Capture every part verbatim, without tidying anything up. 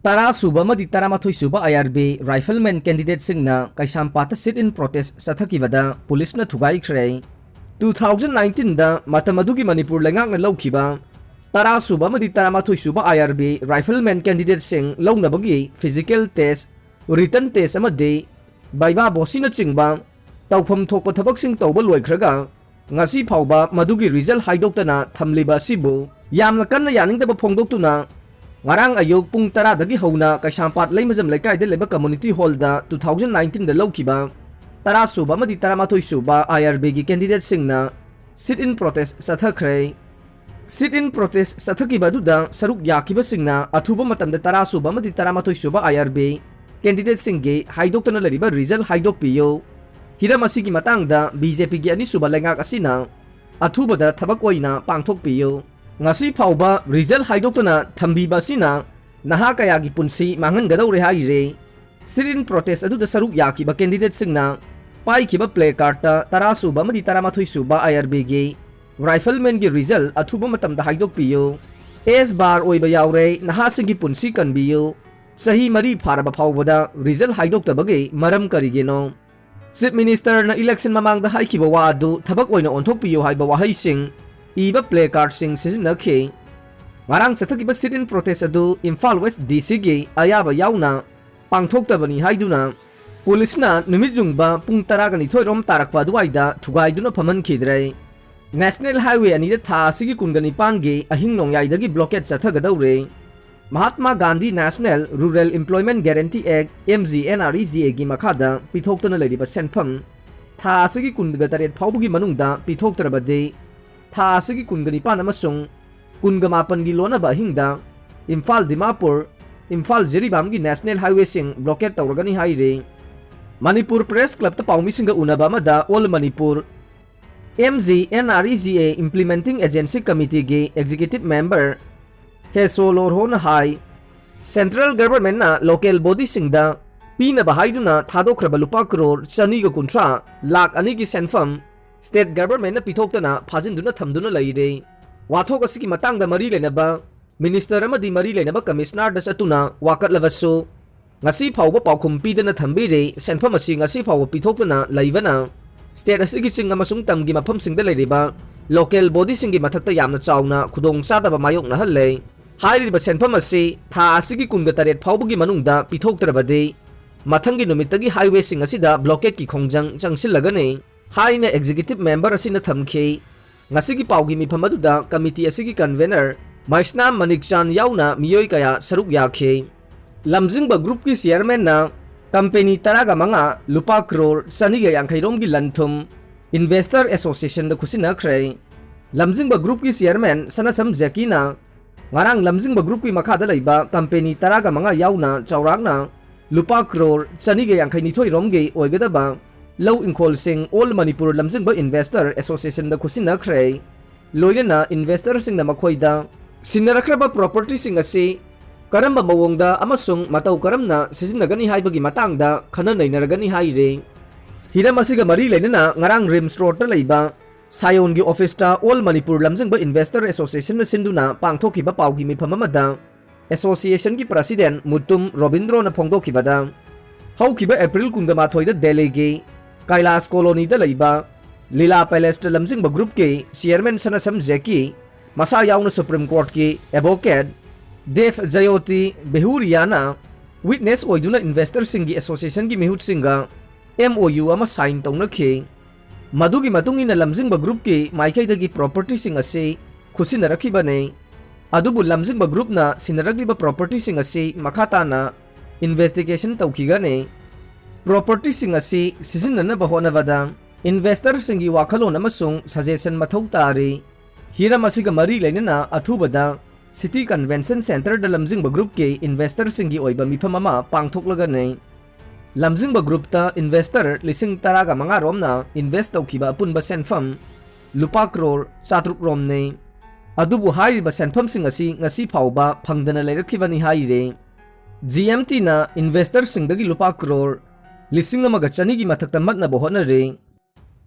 ꯇꯔꯥ ꯁꯨꯕ ꯑꯃꯗꯤ ꯇꯔꯥꯃꯥꯊꯣꯏ ꯁꯨꯕ I R B rifleman candidateꯁꯤꯡꯅ ꯀꯩꯁꯥꯝꯄꯥꯠꯇ sit-in protest ꯆꯠꯊꯈꯤꯕꯗ ꯄꯨꯂꯤꯁꯅ ꯊꯨꯒꯥꯏꯈ꯭ꯔꯦ꯫ Two thousand nineteenꯗ ꯃꯇꯝ ꯑꯗꯨꯒꯤ ꯃꯅꯤꯄꯨꯔ ꯂꯩꯉꯥꯛꯅ ꯂꯧꯈꯤꯕ ꯇꯔꯥ ꯁꯨꯕ ꯑꯃꯗꯤ ꯇꯔꯥꯃꯥꯊꯣꯏ ꯁꯨꯕ I R B rifleman candidateꯁꯤꯡ ꯂꯧꯅꯕꯒꯤ physical test, written test ꯑꯃꯗꯤ viva vaccinꯅꯆꯤꯡꯕ ꯇꯧꯐꯝ ꯊꯣꯛꯄ ꯊꯕꯛꯁꯤꯡ ꯇꯧꯕ ꯂꯣꯏꯈ꯭ꯔꯒ ꯉꯁꯤ ꯐꯥꯎꯕ ꯃꯗꯨꯒꯤ result ꯍꯥꯏꯗꯣꯛꯇꯅ ꯊꯝꯂꯤꯕ ꯑꯁꯤꯕꯨ ꯌꯥꯝꯅ ꯀꯟꯅ ꯌꯥꯅꯤꯡꯗꯕ ꯐꯣꯡꯗꯣꯛꯇꯨꯅ ꯉꯔꯥꯡ ꯑꯌꯨꯛ ꯄꯨꯡ ꯇꯔꯥꯗꯒꯤ ꯍꯧꯅ ꯀꯩꯁꯥꯝꯄꯥꯠ ꯂꯩꯃꯖꯝ ꯂꯩꯀꯥꯏꯗ ꯂꯩꯕ community hallꯗ two thousand nineteenꯗ ꯂꯧꯈꯤꯕ ꯇꯔꯥ ꯁꯨꯕ ꯑꯃꯗꯤ ꯇꯔꯥꯃꯥꯊꯣꯏ ꯁꯨꯕ I R Bꯒꯤ candidateꯁꯤꯡꯅ sit-in protest ꯆꯠꯊꯈ꯭ꯔꯦ꯫ Sit-in protest ꯆꯠꯊꯈꯤꯕ ꯑꯗꯨꯗ ꯁꯔꯨꯛ ꯌꯥꯈꯤꯕꯁꯤꯡꯅ ꯑꯊꯨꯕ ꯃꯇꯝꯗ ꯇꯔꯥ ꯁꯨꯕ ꯑꯃꯗꯤ ꯇꯔꯥꯃꯥꯊꯣꯏ ꯁꯨꯕ I R B candidateꯁꯤꯡꯒꯤ ꯍꯥꯏꯗꯣꯛꯇꯅ ꯂꯩꯔꯤꯕ result ꯍꯥꯏꯗꯣꯛꯄꯤꯌꯨ, ꯍꯤꯔꯝ ꯑꯁꯤꯒꯤ ꯃꯇꯥꯡꯗ BJPꯒꯤ ꯑꯅꯤꯁꯨꯕ ꯂꯩꯉꯥꯛ ꯑꯁꯤꯅ ꯑꯊꯨꯕꯗ ꯊꯕꯛ ꯑꯣꯏꯅ ꯄꯥꯡꯊꯣꯛꯄꯤꯌꯨ꯫ ꯉꯁꯤ ꯐꯥꯎꯕ result ꯍꯥꯏꯗꯣꯛꯇꯅ ꯊꯝꯕꯤꯕ ꯑꯁꯤꯅ ꯅꯍꯥ ꯀꯌꯥꯒꯤ ꯄꯨꯟꯁꯤ ꯃꯥꯡꯍꯟꯒꯗꯧꯔꯦ ꯍꯥꯏꯔꯤ꯫ Sit-in protest ꯑꯗꯨꯗ ꯁꯔꯨꯛ ꯌꯥꯈꯤꯕ candidateꯁꯤꯡꯅ ꯄꯥꯏꯈꯤꯕ placardꯇ ꯇꯔꯥ ꯁꯨꯕ ꯑꯃꯗꯤ ꯇꯔꯥꯃꯥꯊꯣꯏ ꯁꯨꯕ I R Bꯒꯤ riflemanꯒꯤ result ꯑꯊꯨꯕ ꯃꯇꯝꯗ ꯍꯥꯏꯗꯣꯛꯄꯤꯌꯨ, S bar ꯑꯣꯏꯕ ꯌꯥꯎꯔꯦ, ꯅꯍꯥꯁꯤꯡꯒꯤ ꯄꯨꯟꯁꯤ ꯀꯟꯕꯤꯌꯨ, ꯆꯍꯤ ꯃꯔꯤ ꯐꯥꯔꯕ ꯐꯥꯎꯕꯗ result ꯍꯥꯏꯗꯣꯛꯇꯕꯒꯤ ꯃꯔꯝ ꯀꯔꯤꯒꯤꯅꯣ? Chief Ministerꯅ election ꯃꯃꯥꯡꯗ ꯍꯥꯏꯈꯤꯕ ꯋꯥ ꯑꯗꯨ ꯊꯕꯛ ꯑꯣꯏꯅ ꯑꯣꯟꯊꯣꯛꯄꯤꯌꯨ ꯍꯥꯏꯕ ꯋꯥꯍꯩꯁꯤꯡ ꯏꯕ placardꯁꯤꯡ ꯁꯤꯖꯤꯟꯅꯈꯤ꯫ ꯉꯔꯥꯡ ꯆꯠꯊꯈꯤꯕ sit-in protest ꯑꯗꯨ ꯏꯝꯐꯥꯜ West DCꯒꯤ ꯑꯌꯥꯕ ꯌꯥꯎꯅ ꯄꯥꯡꯊꯣꯛꯇꯕꯅꯤ ꯍꯥꯏꯗꯨꯅ ꯄꯨꯂꯤꯁꯅ ꯅꯨꯃꯤꯠ ꯌꯨꯡꯕ ꯄꯨꯡ ꯇꯔꯥꯒ ꯅꯤꯊꯣꯏ ꯔꯣꯝ ꯇꯥꯔꯛꯄ ꯑꯗꯨꯋꯥꯏꯗ ꯊꯨꯒꯥꯏꯗꯨꯅ ꯐꯝꯍꯟꯈꯤꯗ꯭ꯔꯦ꯫ National Highway ꯑꯅꯤꯗ ꯊꯥ ꯑꯁꯤꯒꯤ ꯀꯨꯟꯒ ꯅꯤꯄꯥꯟꯒꯤ ꯑꯍꯤꯡ ꯅꯣꯡꯌꯥꯏꯗꯒꯤ blockade ꯆꯠꯊꯒꯗꯧꯔꯦ꯫ Mahatma Gandhi National Rural Employment Guarantee Act, MGNREGAꯒꯤ ꯃꯈꯥꯗ ꯄꯤꯊꯣꯛꯇꯨꯅ ꯂꯩꯔꯤꯕ ꯁꯦꯟꯐꯝ ꯊꯥ ꯑꯁꯤꯒꯤ ꯀꯨꯟꯒ ꯇꯔꯦꯠ ꯐꯥꯎꯕꯒꯤ ꯃꯅꯨꯡꯗ ꯄꯤꯊꯣꯛꯇ꯭ꯔꯕꯗꯤ ꯊꯥ ꯑꯁꯤꯒꯤ ꯀꯨꯟꯒ ꯅꯤꯄꯥꯟ ꯑꯃꯁꯨꯡ ꯀꯨꯟꯒ ꯃꯥꯄꯟꯒꯤ ꯂꯣꯟꯅꯕ ꯑꯍꯤꯡꯗ ꯏꯝꯐꯥꯜ ꯗꯤꯃꯥꯄꯨꯔ, ꯏꯝꯐꯥꯜ ꯖꯤꯔꯤꯕꯥꯝꯒꯤ National Highwayꯁꯤꯡ blockade ꯇꯧꯔꯒꯅꯤ ꯍꯥꯏꯔꯤ꯫ ꯃꯅꯤꯄꯨꯔ Press Clubꯇ ꯄꯥꯎꯃꯤꯁꯤꯡꯒ ꯎꯅꯕ ꯑꯃꯗ All Manipur MGNREGA Implementing Agency Committeeꯒꯤ Executive Member ꯍꯦꯁꯣ ꯂꯣꯔꯍꯣꯅ ꯍꯥꯏ, Central Governmentꯅ local bodyꯁꯤꯡꯗ ꯄꯤꯅꯕ ꯍꯥꯏꯗꯨꯅ ꯊꯥꯗꯣꯛꯈ꯭ꯔꯕ ꯂꯨꯄꯥ ꯀ꯭ꯔꯣꯔ ꯆꯅꯤꯒ ꯀꯨꯟꯊ꯭ꯔꯥ ꯂꯥꯈ ꯑꯅꯤꯒꯤ ꯁꯦꯟꯐꯝ State Governmentꯅ ꯄꯤꯊꯣꯛꯇꯅ ꯐꯥꯖꯤꯟꯗꯨꯅ ꯊꯝꯗꯨꯅ ꯂꯩꯔꯦ꯫ ꯋꯥꯊꯣꯛ ꯑꯁꯤꯒꯤ ꯃꯇꯥꯡꯗ ꯃꯔꯤ ꯂꯩꯅꯕ ꯃꯤꯅꯤꯁꯇꯔ ꯑꯃꯗꯤ ꯃꯔꯤ ꯂꯩꯅꯕ ꯀꯃꯤꯁꯅꯔꯗ ꯆꯠꯇꯨꯅ ꯋꯥꯀꯠꯂꯕꯁꯨ, ꯉꯁꯤ ꯐꯥꯎꯕ ꯄꯥꯎꯈꯨꯝ ꯄꯤꯗꯅ ꯊꯝꯕꯤꯔꯤ꯫ ꯁꯦꯟꯐꯝ ꯑꯁꯤ ꯉꯁꯤ ꯐꯥꯎꯕ ꯄꯤꯊꯣꯛꯇꯅ ꯂꯩꯕꯅ state ꯑꯁꯤꯒꯤ ꯆꯤꯡ ꯑꯃꯁꯨꯡ ꯇꯝꯒꯤ ꯃꯐꯝꯁꯤꯡꯗ ꯂꯩꯔꯤꯕ local bodyꯁꯤꯡꯒꯤ ꯃꯊꯛꯇ ꯌꯥꯝꯅ ꯆꯥꯎꯅ ꯈꯨꯗꯣꯡꯆꯥꯗꯕ ꯃꯥꯌꯣꯛꯅꯍꯜꯂꯦ꯫ ꯍꯥꯏꯔꯤꯕ ꯁꯦꯟꯐꯝ ꯑꯁꯤ ꯊꯥ ꯑꯁꯤꯒꯤ ꯀꯨꯟꯒ ꯇꯔꯦꯠ ꯐꯥꯎꯕꯒꯤ ꯃꯅꯨꯡꯗ ꯄꯤꯊꯣꯛꯇ꯭ꯔꯕꯗꯤ, ꯃꯊꯪꯒꯤ ꯅꯨꯃꯤꯠꯇꯒꯤ highwayꯁꯤꯡ ꯑꯁꯤꯗ blockadeꯀꯤ ꯈꯣꯡꯖꯪ ꯆꯪꯁꯤꯜꯂꯒꯅꯤ ꯍꯥꯏꯅ executive member ꯑꯁꯤꯅ ꯊꯝꯈꯤ꯫ ꯉꯁꯤꯒꯤ ꯄꯥꯎꯒꯤ ꯃꯤꯐꯝ ꯑꯗꯨꯗ committee ꯑꯁꯤꯒꯤ convener ꯃꯩꯁꯅꯥꯝ ꯃꯅꯤꯛꯆꯥꯟ ꯌꯥꯎꯅ ꯃꯤꯑꯣꯏ ꯀꯌꯥ ꯁꯔꯨꯛ ꯌꯥꯈꯤ꯫ ꯂꯝꯖꯤꯡꯕ groupꯀꯤ chairmanꯅ company ꯇꯔꯥꯒ ꯃꯉꯥ ꯂꯨꯄꯥ ꯀ꯭ꯔꯣꯔ ꯆꯅꯤꯒ ꯌꯥꯡꯈꯩ ꯔꯣꯝꯒꯤ ꯂꯟ ꯊꯨꯝ Investor Associationꯗ ꯈꯨꯠꯁꯤꯟꯅꯈ꯭ꯔꯦ꯫ ꯂꯝꯖꯤꯡꯕ groupꯀꯤ chairman ꯁꯅꯥꯁꯝ ꯖꯦꯀꯤꯅ ꯉꯔꯥꯡ ꯂꯝꯖꯤꯡꯕ groupꯀꯤ ꯃꯈꯥꯗ ꯂꯩꯕ company ꯇꯔꯥꯒ ꯃꯉꯥ ꯌꯥꯎꯅ ꯆꯥꯎꯔꯥꯛꯅ ꯂꯨꯄꯥ ꯀ꯭ꯔꯣꯔ ꯆꯅꯤꯒ ꯌꯥꯡꯈꯩ ꯅꯤꯊꯣꯏ ꯔꯣꯝꯒꯤ ꯑꯣꯏꯒꯗꯕ ꯂꯧ ꯏꯪꯈꯣꯜꯁꯤꯡ All Manipur ꯂꯝꯖꯤꯡꯕ Investor Associationꯗ ꯈꯨꯠꯁꯤꯟꯅꯈ꯭ꯔꯦ꯫ ꯂꯣꯏꯅꯅ investorꯁꯤꯡꯅ ꯃꯈꯣꯏꯗ ꯁꯤꯟꯅꯔꯛꯈ꯭ꯔꯕ propertyꯁꯤꯡ ꯑꯁꯤ ꯀꯔꯝꯕ ꯃꯑꯣꯡꯗ ꯑꯃꯁꯨꯡ ꯃꯇꯧ ꯀꯔꯝꯅ ꯁꯤꯖꯤꯟꯅꯒꯅꯤ ꯍꯥꯏꯕꯒꯤ ꯃꯇꯥꯡꯗ ꯈꯟꯅ ꯅꯩꯅꯔꯒꯅꯤ ꯍꯥꯏꯔꯤ꯫ ꯍꯤꯔꯝ ꯑꯁꯤꯒ ꯃꯔꯤ ꯂꯩꯅꯅ ꯉꯔꯥꯡ RIMS roadꯇ ꯂꯩꯕ ꯁꯥꯌꯣꯟꯒꯤ officeꯇ All Manipur ꯂꯝꯖꯤꯡꯕ Investor Associationꯅ ꯁꯤꯟꯗꯨꯅ ꯄꯥꯡꯊꯣꯛꯈꯤꯕ ꯄꯥꯎꯒꯤ ꯃꯤꯐꯝ ꯑꯃꯗ associationꯒꯤ president ꯃꯨꯇꯨꯝ ꯔꯣꯕꯤꯟꯗ꯭ꯔꯣꯅ ꯐꯣꯡꯗꯣꯛꯈꯤꯕꯗ, ꯍꯧꯈꯤꯕ April ꯀꯨꯟꯒ ꯃꯥꯊꯣꯏꯗ ꯗꯦꯜꯂꯤꯒꯤ ꯀꯩꯂꯥꯁ colonyꯗ ꯂꯩꯕ ꯂꯤꯂꯥ palaceꯇ ꯂꯝꯖꯤꯡꯕ groupꯀꯤ chairman ꯁꯅꯥꯁꯝ ꯖꯦꯀꯤ, ꯃꯁꯥ ꯌꯥꯎꯅ Supreme Courtꯀꯤ advocate ꯗꯦꯕ ꯖꯌꯣꯇꯤ ꯕꯦꯍꯨꯔꯤꯌꯥꯅ witness ꯑꯣꯏꯗꯨꯅ investorꯁꯤꯡꯒꯤ associationꯒꯤ ꯃꯤꯍꯨꯠꯁꯤꯡꯒ MOU ꯑꯃ sign ꯇꯧꯅꯈꯤ꯫ ꯃꯗꯨꯒꯤ ꯃꯇꯨꯡ ꯏꯟꯅ ꯂꯝꯖꯤꯡꯕ groupꯀꯤ ꯃꯥꯏꯀꯩꯗꯒꯤ propertyꯁꯤꯡ ꯑꯁꯤ ꯈꯨꯠꯁꯤꯟꯅꯔꯛꯈꯤꯕꯅꯤ꯫ ꯑꯗꯨꯕꯨ ꯂꯝꯖꯤꯡꯕ groupꯅ ꯁꯤꯟꯅꯔꯛꯂꯤꯕ propertyꯁꯤꯡ ꯑꯁꯤ ꯃꯈꯥ ꯇꯥꯅ investigation ꯇꯧꯈꯤꯒꯅꯤ꯫ Propertyꯁꯤꯡ ꯑꯁꯤ ꯁꯤꯖꯤꯟꯅꯅꯕ ꯍꯣꯠꯅꯕꯗ investorꯁꯤꯡꯒꯤ ꯋꯥꯈꯜꯂꯣꯟ ꯑꯃꯁꯨꯡ suggestion ꯃꯊꯧ ꯇꯥꯔꯤ꯫ ꯍꯤꯔꯝ ꯑꯁꯤꯒ ꯃꯔꯤ ꯂꯩꯅꯅ ꯑꯊꯨꯕꯗ City Convention Centreꯗ ꯂꯝꯖꯤꯡꯕ groupꯀꯤ investorꯁꯤꯡꯒꯤ ꯑꯣꯏꯕ ꯃꯤꯐꯝ ꯑꯃ ꯄꯥꯡꯊꯣꯛꯂꯒꯅꯤ꯫ ꯂꯝꯖꯤꯡꯕ groupꯇ investor ꯂꯤꯁꯤꯡ ꯇꯔꯥꯒ ꯃꯉꯥ ꯔꯣꯝꯅ invest ꯇꯧꯈꯤꯕ ꯑꯄꯨꯟꯕ ꯁꯦꯟꯐꯝ ꯂꯨꯄꯥ ꯀ꯭ꯔꯣꯔ ꯆꯥꯇ꯭ꯔꯨꯛ ꯔꯣꯝꯅꯤ꯫ ꯑꯗꯨꯕꯨ ꯍꯥꯏꯔꯤꯕ ꯁꯦꯟꯐꯝꯁꯤꯡ ꯑꯁꯤ ꯉꯁꯤ ꯐꯥꯎꯕ ꯐꯪꯗꯅ ꯂꯩꯔꯛꯈꯤꯕꯅꯤ ꯍꯥꯏꯔꯤ꯫ GMTꯅ investorꯁꯤꯡꯗꯒꯤ ꯂꯨꯄꯥ ꯀ꯭ꯔꯣꯔ ꯂꯤꯁꯤꯡ ꯑꯃꯒ ꯆꯅꯤꯒꯤ ꯃꯊꯛꯇ ꯃꯠꯅꯕ ꯍꯣꯠꯅꯔꯤ꯫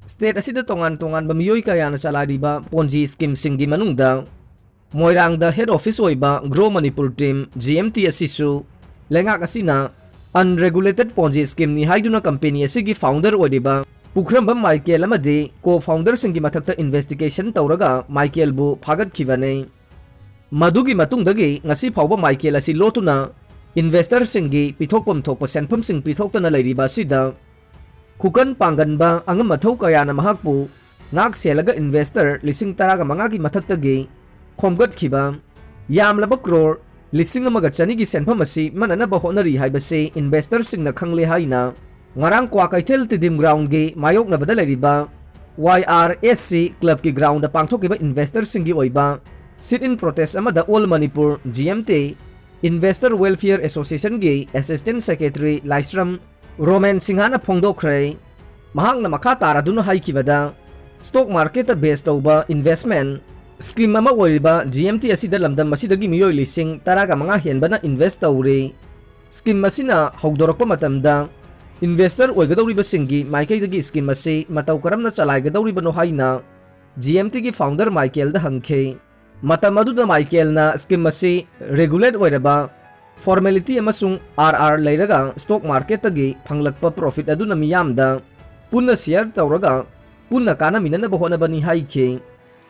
State ꯑꯁꯤꯗ ꯇꯣꯉꯥꯟ ꯇꯣꯉꯥꯟꯕ ꯃꯤꯑꯣꯏ ꯀꯌꯥꯅ ꯆꯂꯥꯏꯔꯤꯕ Ponzi schemeꯁꯤꯡꯒꯤ ꯃꯅꯨꯡꯗ ꯃꯣꯏꯔꯥꯡꯗ head office ꯑꯣꯏꯕ Grow Manipur Team, G M T, ꯑꯁꯤꯁꯨ ꯂꯩꯉꯥꯛ ꯑꯁꯤꯅ unregulated Ponzi scheme ꯅꯤ ꯍꯥꯏꯗꯨꯅ company ꯑꯁꯤꯒꯤ founder ꯑꯣꯏꯔꯤꯕ ꯄꯨꯈ꯭ꯔꯝꯕꯝ ꯃꯥꯏꯀꯦꯜ ꯑꯃꯗꯤ co-founderꯁꯤꯡꯒꯤ ꯃꯊꯛꯇ investigation ꯇꯧꯔꯒ ꯃꯥꯏꯀꯦꯜꯕꯨ ꯐꯥꯒꯠꯈꯤꯕꯅꯤ꯫ ꯃꯗꯨꯒꯤ ꯃꯇꯨꯡꯗꯒꯤ ꯉꯁꯤ ꯐꯥꯎꯕ ꯃꯥꯏꯀꯦꯜ ꯑꯁꯤ ꯂꯣꯠꯇꯨꯅ investorꯁꯤꯡꯒꯤ ꯄꯤꯊꯣꯛꯐꯝ ꯊꯣꯛꯄ ꯁꯦꯟꯐꯝꯁꯤꯡ ꯄꯤꯊꯣꯛꯇꯅ ꯂꯩꯔꯤꯕ ꯑꯁꯤꯗ ꯈꯨꯀꯟ ꯄꯥꯡꯒꯟꯕ ꯑꯉꯝ ꯑꯊꯧ ꯀꯌꯥꯅ ꯃꯍꯥꯛꯄꯨ ꯉꯥꯛ ꯁꯦꯜꯂꯒ investor ꯂꯤꯁꯤꯡ ꯇꯔꯥꯒ ꯃꯉꯥꯒꯤ ꯃꯊꯛꯇꯒꯤ ꯈꯣꯝꯒꯠꯈꯤꯕ ꯌꯥꯝꯂꯕ ꯀ꯭ꯔꯣꯔ ꯂꯤꯁꯤꯡ ꯑꯃꯒ ꯆꯅꯤꯒꯤ ꯁꯦꯟꯐꯝ ꯑꯁꯤ ꯃꯅꯅꯕ ꯍꯣꯠꯅꯔꯤ ꯍꯥꯏꯕꯁꯤ investorꯁꯤꯡꯅ ꯈꯪꯂꯦ ꯍꯥꯏꯅ ꯉꯔꯥꯡ ꯀ꯭ꯋꯥꯀꯩꯊꯦꯜ ꯇꯤꯗꯤꯝ groundꯒꯤ ꯃꯥꯌꯣꯛꯅꯕꯗ ꯂꯩꯔꯤꯕ Y R S C clubꯀꯤ groundꯗ ꯄꯥꯡꯊꯣꯛꯈꯤꯕ investorꯁꯤꯡꯒꯤ ꯑꯣꯏꯕ sit-in protest ꯑꯃꯗ All Manipur G M T Investor Welfare Associationꯒꯤ assistant secretary ꯂꯥꯏꯁ꯭ꯔꯝ ꯔꯣꯃꯦꯟ ꯁꯤꯡꯍꯅ ꯐꯣꯡꯗꯣꯛꯈ꯭ꯔꯦ꯫ ꯃꯍꯥꯛꯅ ꯃꯈꯥ ꯇꯥꯔꯗꯨꯅ ꯍꯥꯏꯈꯤꯕꯗ, stock marketꯇ base ꯇꯧꯕ investment scheme ꯑꯃ ꯑꯣꯏꯔꯤꯕ G M T ꯑꯁꯤꯗ ꯂꯝꯗꯝ ꯑꯁꯤꯗꯒꯤ ꯃꯤꯑꯣꯏ ꯂꯤꯁꯤꯡ ꯇꯔꯥꯒ ꯃꯉꯥ ꯍꯦꯟꯕꯅ invest ꯇꯧꯔꯤ꯫ Scheme ꯑꯁꯤꯅ ꯍꯧꯗꯣꯔꯛꯄ ꯃꯇꯝꯗ investor ꯑꯣꯏꯒꯗꯧꯔꯤꯕꯁꯤꯡꯒꯤ ꯃꯥꯏꯀꯩꯗꯒꯤ scheme ꯑꯁꯤ ꯃꯇꯧ ꯀꯔꯝꯅ ꯆꯂꯥꯏꯒꯗꯧꯔꯤꯕꯅꯣ ꯍꯥꯏꯅ G M Tꯒꯤ founder ꯃꯥꯏꯀꯦꯜꯗ ꯍꯪꯈꯤ꯫ ꯃꯇꯝ ꯑꯗꯨꯗ ꯃꯥꯏꯀꯦꯜꯅ scheme ꯑꯁꯤ regulate ꯑꯣꯏꯔꯕ formality ꯑꯃꯁꯨꯡ R R ꯂꯩꯔꯒ stock marketꯇꯒꯤ ꯐꯪꯂꯛꯄ profit ꯑꯗꯨꯅ ꯃꯤꯌꯥꯝꯗ ꯄꯨꯟꯅ share ꯇꯧꯔꯒ ꯄꯨꯟꯅ ꯀꯥꯟꯅꯃꯤꯟꯅꯅꯕ ꯍꯣꯠꯅꯕꯅꯤ ꯍꯥꯏꯈꯤ꯫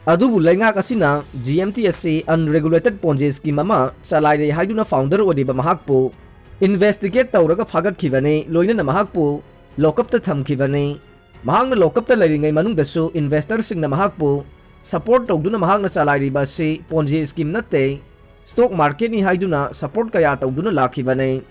ꯑꯗꯨꯕꯨ ꯂꯩꯉꯥꯛ ꯑꯁꯤꯅ G M T ꯑꯁꯤ unregulated Ponzi scheme ꯑꯃ ꯆꯂꯥꯏꯔꯦ ꯍꯥꯏꯗꯨꯅ founder ꯑꯣꯏꯔꯤꯕ ꯃꯍꯥꯛꯄꯨ investigate ꯇꯧꯔꯒ ꯐꯥꯒꯠꯈꯤꯕꯅꯤ, ꯂꯣꯏꯅꯅ ꯃꯍꯥꯛꯄꯨ lockupꯇ ꯊꯝꯈꯤꯕꯅꯤ꯫ ꯃꯍꯥꯛꯅ lockupꯇ ꯂꯩꯔꯤꯉꯩ ꯃꯅꯨꯡꯗꯁꯨ investorꯁꯤꯡꯅ ꯃꯍꯥꯛꯄꯨ support ꯇꯧꯗꯨꯅ ꯃꯍꯥꯛꯅ ꯆꯂꯥꯏꯔꯤꯕ ꯑꯁꯤ Ponzi scheme ꯅꯠꯇꯦ, stock marketꯅꯤ ꯍꯥꯏꯗꯨꯅ support ꯀꯌꯥ ꯇꯧꯗꯨꯅ ꯂꯥꯛꯈꯤꯕꯅꯤ꯫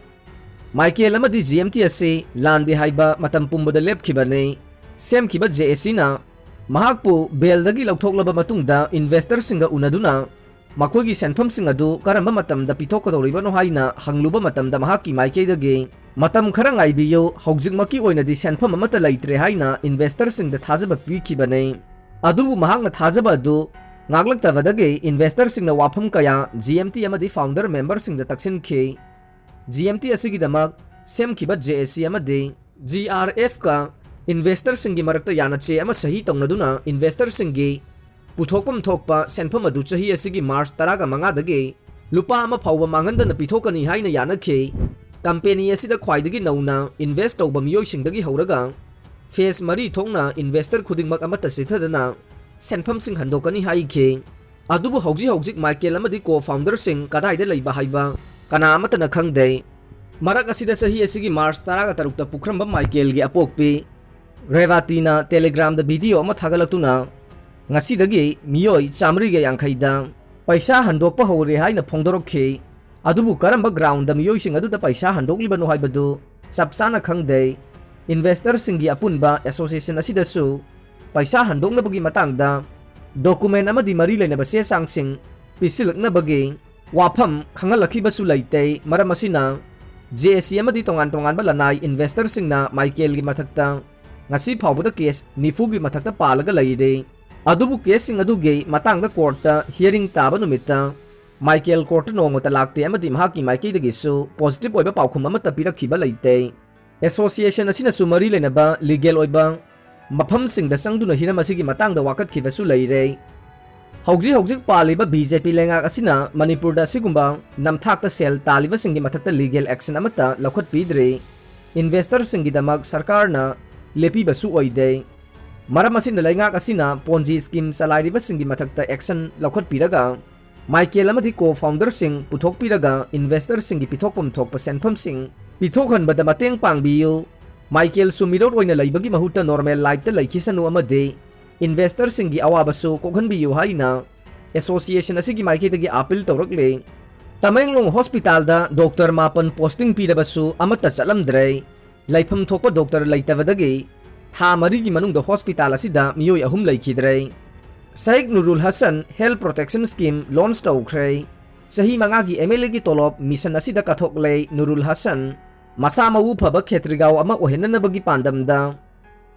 ꯃꯥꯏꯀꯦꯜ ꯑꯃꯗꯤ G M T ꯑꯁꯤ ꯂꯥꯟꯗꯦ ꯍꯥꯏꯕ ꯃꯇꯝ ꯄꯨꯝꯕꯗ ꯂꯦꯞꯈꯤꯕꯅꯤ꯫ ꯁꯦꯝꯈꯤꯕ J A Cꯅ ꯃꯍꯥꯛꯄꯨ bailꯗꯒꯤ ꯂꯧꯊꯣꯛꯂꯕ ꯃꯇꯨꯡꯗ investorꯁꯤꯡꯒ ꯎꯅꯗꯨꯅ ꯃꯈꯣꯏꯒꯤ ꯁꯦꯟꯐꯝꯁꯤꯡ ꯑꯗꯨ ꯀꯔꯝꯕ ꯃꯇꯝꯗ ꯄꯤꯊꯣꯛꯀꯗꯧꯔꯤꯕꯅꯣ ꯍꯥꯏꯅ ꯍꯪꯂꯨꯕ ꯃꯇꯝꯗ ꯃꯍꯥꯛꯀꯤ ꯃꯥꯏꯀꯩꯗꯒꯤ, "ꯃꯇꯝ ꯈꯔ ꯉꯥꯏꯕꯤꯌꯨ, ꯍꯧꯖꯤꯛꯃꯛꯀꯤ ꯑꯣꯏꯅꯗꯤ ꯁꯦꯟꯐꯝ ꯑꯃꯠꯇ ꯂꯩꯇ꯭ꯔꯦ" ꯍꯥꯏꯅ investorꯁꯤꯡꯗ ꯊꯥꯖꯕ ꯄꯤꯈꯤꯕꯅꯤ꯫ ꯑꯗꯨꯕꯨ ꯃꯍꯥꯛꯅ ꯊꯥꯖꯕ ꯑꯗꯨ ꯉꯥꯛꯂꯛꯇꯕꯗꯒꯤ investorꯁꯤꯡꯅ ꯋꯥꯐꯝ ꯀꯌꯥ G M T ꯑꯃꯗꯤ founder memberꯁꯤꯡꯗ ꯇꯛꯁꯤꯟꯈꯤ꯫ G M T ꯑꯁꯤꯒꯤꯗꯃꯛ ꯁꯦꯝꯈꯤꯕ J A C ꯑꯃꯗꯤ G R Fꯀ investorꯁꯤꯡꯒꯤ ꯃꯔꯛꯇ ꯌꯥꯅꯆꯦ ꯑꯃ ꯁꯍꯤ ꯇꯧꯅꯗꯨꯅ investorꯁꯤꯡꯒꯤ ꯄꯨꯊꯣꯛꯐꯝ ꯊꯣꯛꯄ ꯁꯦꯟꯐꯝ ꯑꯗꯨ ꯆꯍꯤ ꯑꯁꯤꯒꯤ ꯃꯥꯔꯆ ꯇꯔꯥꯒ ꯃꯉꯥꯗꯒꯤ ꯂꯨꯄꯥ ꯑꯃ ꯐꯥꯎꯕ ꯃꯥꯡꯍꯟꯗꯅ ꯄꯤꯊꯣꯛꯀꯅꯤ ꯍꯥꯏꯅ ꯌꯥꯅꯈꯤ꯫ ꯀꯝꯄꯦꯅꯤ ꯑꯁꯤꯗ ꯈ꯭ꯋꯥꯏꯗꯒꯤ ꯅꯧꯅ ꯏꯟꯚꯦꯁ꯭ꯠ ꯇꯧꯕ ꯃꯤꯑꯣꯏꯁꯤꯡꯗꯒꯤ ꯍꯧꯔꯒ ꯐꯦꯖ ꯃꯔꯤ ꯊꯣꯛꯅ ꯏꯟꯚꯦꯁ꯭ꯇꯔ ꯈꯨꯗꯤꯡꯃꯛ ꯑꯃꯠꯇ ꯆꯤꯠꯊꯗꯅ ꯁꯦꯟꯐꯝꯁꯤꯡ ꯍꯟꯗꯣꯛꯀꯅꯤ ꯍꯥꯏꯈꯤ꯫ ꯑꯗꯨꯕꯨ ꯍꯧꯖꯤꯛ ꯍꯧꯖꯤꯛ ꯃꯥꯏꯀꯦꯜ ꯑꯃꯗꯤ ꯀꯣ ꯐꯥꯎꯟꯗꯔꯁꯤꯡ ꯀꯗꯥꯏꯗ ꯂꯩꯕ ꯍꯥꯏꯕ ꯀꯅꯥ ꯑꯃꯠꯇꯅ ꯈꯪꯗꯦ꯫ ꯃꯔꯛ ꯑꯁꯤꯗ ꯆꯍꯤ ꯑꯁꯤꯒꯤ ꯃꯥꯔꯆ ꯇꯔꯥꯒ ꯇꯔꯨꯛꯇ ꯄꯨꯈ꯭ꯔꯝꯕꯝ ꯃꯥꯏꯀꯦꯜꯒꯤ ꯑꯄꯣꯛꯄꯤ ꯔꯦꯋꯥꯇꯤꯅ ꯇꯦꯂꯤꯒ꯭ꯔꯥꯝꯗ ꯚꯤꯗꯤꯑꯣ ꯑꯃ ꯊꯥꯒꯠꯂꯛꯇꯨꯅ, ꯉꯁꯤꯗꯒꯤ ꯃꯤꯑꯣꯏ ꯆꯥꯃꯔꯤꯒ ꯌꯥꯡꯈꯩꯗ ꯄꯩꯁꯥ ꯍꯟꯗꯣꯛꯄ ꯍꯧꯔꯦ ꯍꯥꯏꯅ ꯐꯣꯡꯗꯣꯔꯛꯈꯤ꯫ ꯑꯗꯨꯕꯨ ꯀꯔꯝꯕ ꯒ꯭ꯔꯥꯎꯟꯗ ꯃꯤꯑꯣꯏꯁꯤꯡ ꯑꯗꯨꯗ ꯄꯩꯁꯥ ꯍꯟꯗꯣꯛꯂꯤꯕꯅꯣ ꯍꯥꯏꯕꯗꯨ ꯆꯞ ꯆꯥꯅ ꯈꯪꯗꯦ꯫ ꯏꯟꯚꯦꯁ꯭ꯇꯔꯁꯤꯡꯒꯤ ꯑꯄꯨꯟꯕ ꯑꯦꯁꯣꯁꯤꯌꯦꯁꯟ ꯑꯁꯤꯗꯁꯨ ꯄꯩꯁꯥ ꯍꯟꯗꯣꯛꯅꯕꯒꯤ ꯃꯇꯥꯡꯗ ꯗꯣꯀꯨꯃꯦꯟ ꯑꯃꯗꯤ ꯃꯔꯤ ꯂꯩꯅꯕ ꯆꯦ ꯆꯥꯡꯁꯤꯡ ꯄꯤꯁꯤꯜꯂꯛꯅꯕꯒꯤ ꯋꯥꯐꯝ ꯈꯪꯍꯜꯂꯛꯈꯤꯕꯁꯨ ꯂꯩꯇꯦ꯫ ꯃꯔꯝ ꯑꯁꯤꯅ ꯖꯦ ꯑꯦ ꯁꯤ ꯑꯃꯗꯤ ꯇꯣꯉꯥꯟ ꯇꯣꯉꯥꯟꯕ ꯂꯅꯥꯏ ꯏꯟꯚꯦꯁ꯭ꯇꯔꯁꯤꯡꯅ ꯃꯥꯏꯀꯦꯜꯒꯤ ꯃꯊꯛꯇ ꯉꯁꯤ ꯐꯥꯎꯕꯗ ꯀꯦꯁ ꯅꯤꯐꯨꯒꯤ ꯃꯊꯛꯇ ꯄꯥꯜꯂꯒ ꯂꯩꯔꯦ꯫ ꯑꯗꯨꯕꯨ ꯀꯦꯁꯁꯤꯡ ꯑꯗꯨꯒꯤ ꯃꯇꯥꯡꯗ ꯀꯣꯔꯠꯇ ꯍꯤꯌꯔꯤꯡ ꯇꯥꯕ ꯅꯨꯃꯤꯠꯇ ꯃꯥꯏꯀꯦꯜ ꯀꯣꯔꯠꯇ ꯅꯣꯡꯃꯇ ꯂꯥꯛꯇꯦ ꯑꯃꯗꯤ ꯃꯍꯥꯛꯀꯤ ꯃꯥꯏꯀꯩꯗꯒꯤꯁꯨ ꯄꯣꯖꯤꯇꯤꯚ ꯑꯣꯏꯕ ꯄꯥꯎꯈꯨꯝ ꯑꯃꯠꯇ ꯄꯤꯔꯛꯈꯤꯕ ꯂꯩꯇꯦ꯫ ꯑꯦꯁꯣꯁꯤꯌꯦꯁꯟ ꯑꯁꯤꯅꯁꯨ ꯃꯔꯤ ꯂꯩꯅꯕ ꯂꯤꯒꯦꯜ ꯑꯣꯏꯕ ꯃꯐꯝꯁꯤꯡꯗ ꯆꯪꯗꯨꯅ ꯍꯤꯔꯝ ꯑꯁꯤꯒꯤ ꯃꯇꯥꯡꯗ ꯋꯥꯀꯠꯈꯤꯕꯁꯨ ꯂꯩꯔꯦ꯫ ꯍꯧꯖꯤꯛ ꯍꯧꯖꯤꯛ ꯄꯥꯜꯂꯤꯕ ꯕꯤ ꯖꯦ ꯄꯤ ꯂꯩꯉꯥꯛ ꯑꯁꯤꯅ ꯃꯅꯤꯄꯨꯔꯗ ꯑꯁꯤꯒꯨꯝꯕ ꯅꯝꯊꯥꯛꯇ ꯁꯦꯜ ꯇꯥꯜꯂꯤꯕꯁꯤꯡꯒꯤ ꯃꯊꯛꯇ ꯂꯤꯒꯦꯜ ꯑꯦꯛꯁꯟ ꯑꯃꯠꯇ ꯂꯧꯈꯠꯄꯤꯗ꯭ꯔꯤ꯫ ꯏꯟꯚꯦꯁ꯭ꯇꯔꯁꯤꯡꯒꯤꯗꯃꯛ ꯁꯔꯀꯥꯔꯅ ꯂꯦꯞꯄꯤꯕꯁꯨ ꯑꯣꯏꯗꯦ꯫ ꯃꯔꯝ ꯑꯁꯤꯅ ꯂꯩꯉꯥꯛ ꯑꯁꯤꯅ ꯄꯣꯟꯖꯤ ꯁ꯭ꯀꯤꯝ ꯆꯂꯥꯏꯔꯤꯕꯁꯤꯡꯒꯤ ꯃꯊꯛꯇ ꯑꯦꯛꯁꯟ ꯂꯧꯈꯠꯄꯤꯔꯒ ꯃꯥꯏꯀꯦꯜ ꯑꯃꯗꯤ ꯀꯣ ꯐꯥꯎꯟꯗꯔꯁꯤꯡ ꯄꯨꯊꯣꯛꯄꯤꯔꯒ ꯏꯟꯚꯦꯁ꯭ꯇꯔꯁꯤꯡꯒꯤ ꯄꯤꯊꯣꯛꯐꯝ ꯊꯣꯛꯄ ꯁꯦꯟꯐꯝꯁꯤꯡ ꯄꯤꯊꯣꯛꯍꯟꯕꯗ ꯃꯇꯦꯡ ꯄꯥꯡꯕꯤꯌꯨ꯫ ꯃꯥꯏꯀꯦꯜꯁꯨ ꯃꯤꯔꯣꯠ ꯑꯣꯏꯅ ꯂꯩꯕꯒꯤ ꯃꯍꯨꯠꯇ ꯅꯣꯔꯃꯦꯜ ꯂꯥꯏꯐꯇ ꯂꯩꯈꯤꯁꯅꯨ ꯑꯃꯗꯤ ꯏꯟꯚꯦꯁ꯭ꯇꯔꯁꯤꯡꯒꯤ ꯑꯋꯥꯕꯁꯨ ꯀꯣꯛꯍꯟꯕꯤꯌꯨ ꯍꯥꯏꯅ ꯑꯦꯁꯣꯁꯤꯌꯦꯁꯟ ꯑꯁꯤꯒꯤ ꯃꯥꯏꯀꯩꯗꯒꯤ ꯑꯥꯄꯤꯜ ꯇꯧꯔꯛꯂꯤ꯫ ꯇꯃꯦꯡꯂꯣꯡ ꯍꯣꯁꯄꯤꯇꯥꯜꯗ ꯗꯣꯛꯇꯔ ꯃꯥꯄꯟ ꯄꯣꯁꯇꯤꯡ ꯄꯤꯔꯕꯁꯨ ꯑꯃꯠꯇ ꯆꯠꯂꯝꯗ꯭ꯔꯦ꯫ ꯂꯩꯐꯝ ꯊꯣꯛꯄ ꯗꯣꯛꯇꯔ ꯂꯩꯇꯕꯗꯒꯤ ꯊꯥ ꯃꯔꯤꯒꯤ ꯃꯅꯨꯡꯗ ꯍꯣꯁꯄꯤꯇꯥꯜ ꯑꯁꯤꯗ ꯃꯤꯑꯣꯏ ꯑꯍꯨꯝ ꯂꯩꯈꯤꯗ꯭ꯔꯦ꯫ ꯁꯥꯏꯈ ꯅꯨꯔꯨꯜ Hasan health protection scheme launch ꯇꯧꯈ꯭ꯔꯦ꯫ ꯆꯍꯤ ꯃꯉꯥꯒꯤ ꯑꯦꯝ ꯑꯦꯜ ꯑꯦꯒꯤ ꯇꯣꯂꯣꯞ ꯃꯤꯁꯟ ꯑꯁꯤꯗ ꯀꯠꯊꯣꯛꯂꯦ꯫ ꯅꯨꯔꯨꯜ ꯍꯁꯟ ꯃꯁꯥ ꯃꯎ ꯐꯕ ꯈꯦꯇ꯭ꯔꯤꯒꯥꯎ ꯑꯃ ꯑꯣꯏꯍꯟꯅꯅꯕꯒꯤ ꯄꯥꯟꯗꯝꯗ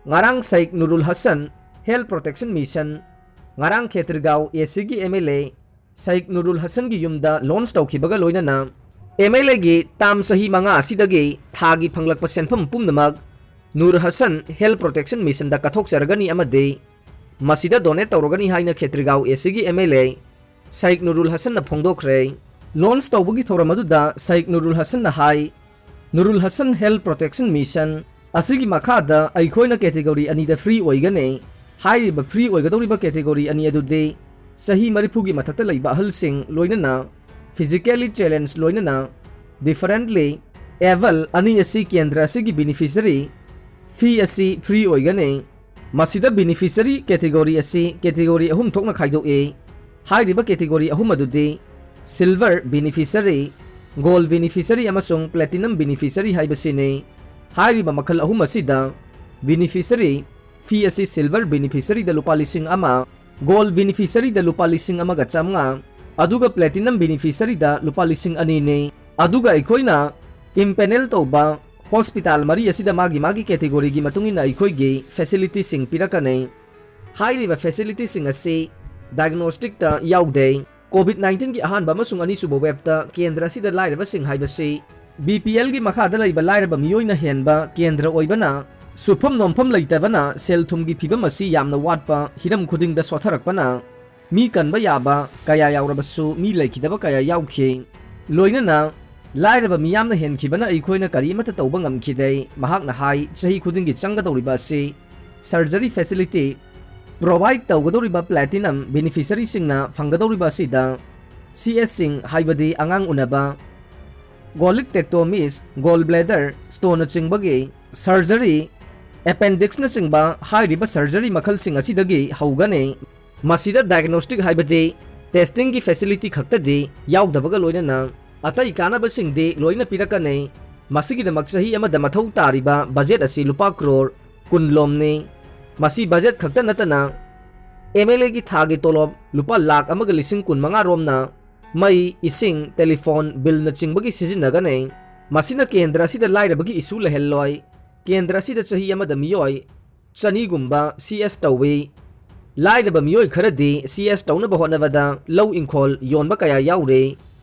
ꯉꯔꯥꯡ ꯁꯥꯏꯈ ꯅꯨꯔꯨꯜ ꯍꯁꯟ ꯍꯦꯜꯊ ꯄ꯭ꯔꯣꯇꯦꯛꯁꯟ ꯃꯤꯁꯟ ꯉꯔꯥꯡ ꯈꯦꯇ꯭ꯔꯤꯒꯥꯎ ꯑꯦ ꯁꯤꯒꯤ ꯑꯦꯝ ꯑꯦꯜ ꯑꯦ ꯁꯥꯏꯈ ꯅꯨꯔꯨꯜ ꯍꯁꯟꯒꯤ ꯌꯨꯝꯗ ꯂꯣꯟꯆ ꯇꯧꯈꯤꯕꯒ ꯂꯣꯏꯅꯅ ꯑꯦꯝ ꯑꯦꯜ ꯑꯦꯒꯤ ꯇꯥꯝ ꯆꯍꯤ ꯃꯉꯥ ꯑꯁꯤꯗꯒꯤ ꯊꯥꯒꯤ ꯐꯪꯂꯛꯄ ꯁꯦꯟꯐꯝ ꯄꯨꯝꯅꯃꯛ ꯅꯨꯔ ꯍꯁꯟ ꯍꯦꯜꯊ ꯄ꯭ꯔꯣꯇꯦꯛꯁꯟ ꯃꯤꯁꯟꯗ ꯀꯠꯊꯣꯛꯆꯔꯒꯅꯤ ꯑꯃꯗꯤ ꯃꯁꯤꯗ ꯗꯣꯅꯦꯠ ꯇꯧꯔꯒꯅꯤ ꯍꯥꯏꯅ ꯈꯦꯇ꯭ꯔꯤꯒꯥꯎ ꯑꯦꯁꯤꯒꯤ ꯑꯦꯝ ꯑꯦꯜ ꯑꯦ ꯁꯥꯏꯛ ꯅꯨꯔꯨꯜ ꯍꯁꯟꯅ ꯐꯣꯡꯗꯣꯛꯈ꯭ꯔꯦ꯫ ꯂꯣꯟꯆ ꯇꯧꯕꯒꯤ ꯊꯧꯔꯝ ꯑꯗꯨꯗ ꯁꯥꯏꯛ ꯅꯨꯔꯨꯜ ꯍꯁꯟꯅ ꯍꯥꯏ, ꯅꯨꯔꯨꯜ ꯍꯁꯟ ꯍꯦꯜꯊ ꯄ꯭ꯔꯣꯇꯦꯛꯁꯟ ꯃꯤꯁꯟ ꯑꯁꯤꯒꯤ ꯃꯈꯥꯗ ꯑꯩꯈꯣꯏꯅ ꯀꯦꯇꯦꯒꯣꯔꯤ ꯑꯅꯤꯗ ꯐ꯭ꯔꯤ ꯑꯣꯏꯒꯅꯤ꯫ ꯍꯥꯏꯔꯤꯕ ꯐ꯭ꯔꯤ ꯑꯣꯏꯒꯗꯧꯔꯤꯕ ꯀꯦꯇꯦꯒꯣꯔꯤ ꯑꯅꯤ ꯑꯗꯨꯗꯤ ꯆꯍꯤ ꯃꯔꯤꯐꯨꯒꯤ ꯃꯊꯛꯇ ꯂꯩꯕ ꯑꯍꯜꯁꯤꯡ, ꯂꯣꯏꯅꯅ physically challenge, ꯂꯣꯏꯅꯅ differently able ꯑꯅꯤ ꯑꯁꯤ ꯀꯦꯟꯗ꯭ꯔ ꯑꯁꯤꯒꯤ ꯕꯦꯅꯤꯐꯤꯁꯔꯤ ꯐꯤ ꯑꯁꯤ ꯐ꯭ꯔꯤ ꯑꯣꯏꯒꯅꯤ꯫ ꯃꯁꯤꯗ ꯕꯦꯅꯤꯐꯤꯁꯔꯤ ꯀꯦꯇꯦꯒꯣꯔꯤ ꯑꯁꯤ ꯀꯦꯇꯦꯒꯣꯔꯤ ꯑꯍꯨꯝ ꯊꯣꯛꯅ ꯈꯥꯏꯗꯣꯛꯏ꯫ ꯍꯥꯏꯔꯤꯕ ꯀꯦꯇꯦꯒꯣꯔꯤ ꯑꯍꯨꯝ ꯑꯗꯨꯗꯤ ꯁꯤꯜꯚꯔ ꯕꯦꯅꯤꯐꯤꯁꯔꯤ, ꯒꯣꯜꯗ ꯕꯦꯅꯤꯐꯤꯁꯔꯤ ꯑꯃꯁꯨꯡ ꯄ꯭ꯂꯦꯇꯤꯅꯝ ꯕꯦꯅꯤꯐꯤꯁꯔꯤ ꯍꯥꯏꯕꯁꯤꯅꯤ꯫ ꯍꯥꯏꯔꯤꯕ ꯃꯈꯜ ꯑꯍꯨꯝ ꯑꯁꯤꯗ ꯕꯦꯅꯤꯐꯤꯁꯔꯤ ꯐꯤ ꯑꯁꯤ ꯁꯤꯜꯚꯔ ꯕꯦꯅꯤꯐꯤꯁꯔꯤꯗ ꯂꯨꯄꯥ ꯂꯤꯁꯤꯡ ꯑꯃ, ꯒꯣꯜꯗ ꯕꯦꯅꯤꯐꯤꯁꯔꯤꯗ ꯂꯨꯄꯥ ꯂꯤꯁꯤꯡ ꯑꯃꯒ ꯆꯥꯝꯃꯉꯥ, ꯑꯗꯨꯒ ꯄ꯭ꯂꯦꯇꯤꯅꯝ ꯕꯦꯅꯤꯐꯤꯁꯔꯤꯗ ꯂꯨꯄꯥ ꯂꯤꯁꯤꯡ ꯑꯅꯤꯅꯤ꯫ ꯑꯗꯨꯒ ꯑꯩꯈꯣꯏꯅ ꯏꯝꯄꯦꯅꯦꯜ ꯇꯧꯕ ꯍꯣꯁꯄꯤꯇꯥꯜ ꯃꯔꯤ ꯑꯁꯤꯗ ꯃꯥꯒꯤ ꯃꯥꯒꯤ ꯀꯦꯇꯦꯒꯣꯔꯤꯒꯤ ꯃꯇꯨꯡ ꯏꯟꯅ ꯑꯩꯈꯣꯏꯒꯤ ꯐꯦꯁꯤꯂꯤꯇꯤꯁꯤꯡ ꯄꯤꯔꯛꯀꯅꯤ꯫ ꯍꯥꯏꯔꯤꯕ ꯐꯦꯁꯤꯂꯤꯇꯤꯁꯤꯡ ꯑꯁꯤ ꯗꯥꯏꯒꯅꯣꯁꯇꯤꯛꯇ ꯌꯥꯎꯗꯦ꯫ ꯀꯣꯚꯤꯗ ꯅꯥꯏꯟꯇꯤꯟꯒꯤ ꯑꯍꯥꯟꯕ ꯑꯃꯁꯨꯡ ꯑꯅꯤꯁꯨꯕ ꯋꯦꯕꯇ ꯀꯦꯟꯗ꯭ꯔ ꯑꯁꯤꯗ ꯂꯥꯏꯔꯕꯁꯤꯡ ꯍꯥꯏꯕꯁꯤ ꯕꯤ ꯄꯤ ꯑꯦꯜꯒꯤ ꯃꯈꯥꯗ ꯂꯩꯕ ꯂꯥꯏꯔꯕ ꯃꯤꯑꯣꯏꯅ ꯍꯦꯟꯕ ꯀꯦꯟꯗ꯭ꯔ ꯑꯣꯏꯕꯅ, ꯁꯨꯐꯝ ꯅꯣꯝꯐꯝ ꯂꯩꯇꯕꯅ, ꯁꯦꯜ ꯊꯨꯝꯒꯤ ꯐꯤꯕꯝ ꯑꯁꯤ ꯌꯥꯝꯅ ꯋꯥꯠꯄ, ꯍꯤꯔꯝ ꯈꯨꯗꯤꯡꯗ ꯁꯣꯠꯊꯔꯛꯄꯅ, ꯃꯤ ꯀꯟꯕ ꯌꯥꯕ ꯀꯌꯥ ꯌꯥꯎꯔꯕꯁꯨ ꯃꯤ ꯂꯩꯈꯤꯗꯕ ꯀꯌꯥ ꯌꯥꯎꯈꯤ꯫ ꯂꯣꯏꯅꯅ ꯂꯥꯏꯔꯕ ꯃꯤꯌꯥꯝꯅ ꯍꯦꯟꯈꯤꯕꯅ ꯑꯩꯈꯣꯏꯅ ꯀꯔꯤ ꯑꯃꯠꯇ ꯇꯧꯕ ꯉꯝꯈꯤꯗꯦ꯫ ꯃꯍꯥꯛꯅ ꯍꯥꯏ, ꯆꯍꯤ ꯈꯨꯗꯤꯡꯒꯤ ꯆꯪꯒꯗꯧꯔꯤꯕ ꯑꯁꯤ ꯁꯔꯖꯔꯤ ꯐꯦꯁꯤꯂꯤꯇꯤ ꯄ꯭ꯔꯣꯚꯥꯏꯗ ꯇꯧꯒꯗꯧꯔꯤꯕ ꯄ꯭ꯂꯦꯇꯤꯅꯝ ꯕꯦꯅꯤꯐꯤꯁꯔꯤꯁꯤꯡꯅ ꯐꯪꯒꯗꯧꯔꯤꯕ ꯑꯁꯤꯗ ꯁꯤ ꯑꯦꯁꯁꯤꯡ, ꯍꯥꯏꯕꯗꯤ ꯑꯉꯥꯡ ꯎꯅꯕ, ꯒꯣꯂꯤꯛ ꯇꯦꯛꯇꯣꯃꯤꯁ, ꯒꯣꯜ ꯕ꯭ꯂꯦꯗꯔ ꯁ꯭ꯇꯣꯟꯅꯆꯤꯡꯕꯒꯤ ꯁꯔꯖꯔꯤ, ꯑꯦꯄꯦꯟꯗꯤꯛꯁꯅꯆꯤꯡꯕ ꯍꯥꯏꯔꯤꯕ ꯁꯔꯖꯔꯤ ꯃꯈꯜꯁꯤꯡ ꯑꯁꯤꯗꯒꯤ ꯍꯧꯒꯅꯤ꯫ ꯃꯁꯤꯗ ꯗꯥꯏꯒꯅꯣꯁꯇꯤꯛ, ꯍꯥꯏꯕꯗꯤ ꯇꯦꯁꯇꯤꯡꯒꯤ ꯐꯦꯁꯤꯂꯤꯇꯤ ꯈꯛꯇꯗꯤ ꯌꯥꯎꯗꯕꯒ ꯂꯣꯏꯅꯅ ꯑꯇꯩ ꯀꯥꯟꯅꯕꯁꯤꯡꯗꯤ ꯂꯣꯏꯅ ꯄꯤꯔꯛꯀꯅꯤ꯫ ꯃꯁꯤꯒꯤꯗꯃꯛ ꯆꯍꯤ ꯑꯃꯗ ꯃꯊꯧ ꯇꯥꯔꯤꯕ ꯕꯖꯦꯠ ꯑꯁꯤ ꯂꯨꯄꯥ ꯀ꯭ꯔꯣꯔ ꯀꯨꯟ ꯂꯣꯝꯅꯤ꯫ ꯃꯁꯤ ꯕꯖꯦꯠ ꯈꯛꯇ ꯅꯠꯇꯅ ꯑꯦꯝ ꯑꯦꯜ ꯑꯦꯒꯤ ꯊꯥꯒꯤ ꯇꯣꯂꯣꯞ ꯂꯨꯄꯥ ꯂꯥꯈ ꯑꯃꯒ ꯂꯤꯁꯤꯡ ꯀꯨꯟ ꯃꯉꯥ ꯔꯣꯝꯅ ꯃꯩ, ꯏꯁꯤꯡ, ꯇꯦꯂꯤꯐꯣꯟ ꯕꯤꯜꯅꯆꯤꯡꯕꯒꯤ ꯁꯤꯖꯤꯟꯅꯒꯅꯤ꯫ ꯃꯁꯤꯅ ꯀꯦꯟꯗ꯭ꯔ ꯑꯁꯤꯗ ꯂꯥꯏꯔꯕꯒꯤ ꯏꯁꯨ ꯂꯩꯍꯜꯂꯣꯏ꯫ ꯀꯦꯟꯗ꯭ꯔ ꯑꯁꯤꯗ ꯆꯍꯤ ꯑꯃꯗ ꯃꯤꯑꯣꯏ ꯆꯅꯤꯒꯨꯝꯕ ꯁꯤ ꯑꯦꯁ ꯇꯧꯏ꯫ ꯂꯥꯏꯔꯕ ꯃꯤꯑꯣꯏ ꯈꯔꯗꯤ ꯁꯤ ꯑꯦꯁ ꯇꯧꯅꯕ ꯍꯣꯠꯅꯕꯗ ꯂꯧ ꯏꯪꯈꯣꯜ ꯌꯣꯟꯕ ꯀꯌꯥ ꯌꯥꯎꯔꯦ꯫